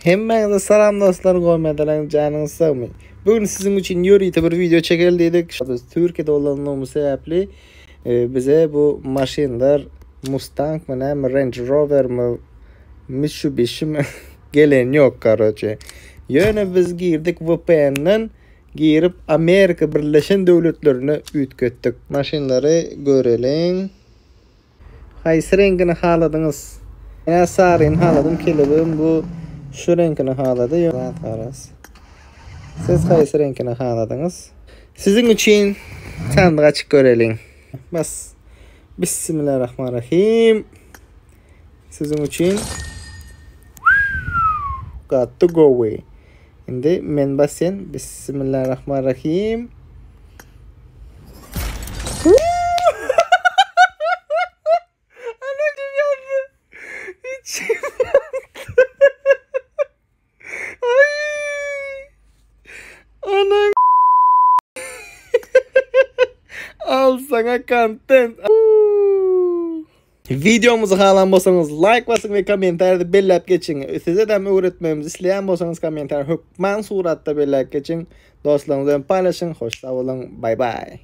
Hemmäňize salam dostlar goýmadylaň janyňyz sagmy. Bu gün siziň üçin ýörite bir video çekeli diýdik. Biz Türkiýede bolanlygymyz sebäpli e, bize bu maşynlar Mustang mı näme Range Rover mi Mitsubishi mi gelen ýok karoçe. Ýöne biz girdik VPN-den girip Amerika Birleşen Döwletlerine üýtgetdik. Maşynlary göreliň. Haýsy reňkini haladyňyz? Men saryny haladym kelebegim bu şu reňkini halady. Zat garaz. Siz haýsy reňkini haladyňyz? Siziň üçin sandyk açyp göreliň. Bas. Bismillahirrahmanirrahim. Siziň üçin gaty gowy. Indi men basýan. Bismillahirrahmanirrahim. Anacım yandı. İçim yandı. Ay. Anam. Al sana content. Wideomyzy halan bolsaňyz laýk basyň we kommentariýada belläp geçiň. Size dem öwretmegimizi isleýän bolsaňyz kommentariýa hökman suratda belläp geçiň. Dostlaryňyz bilen paýlaşyň. Hoş sag boluň. Bay bay.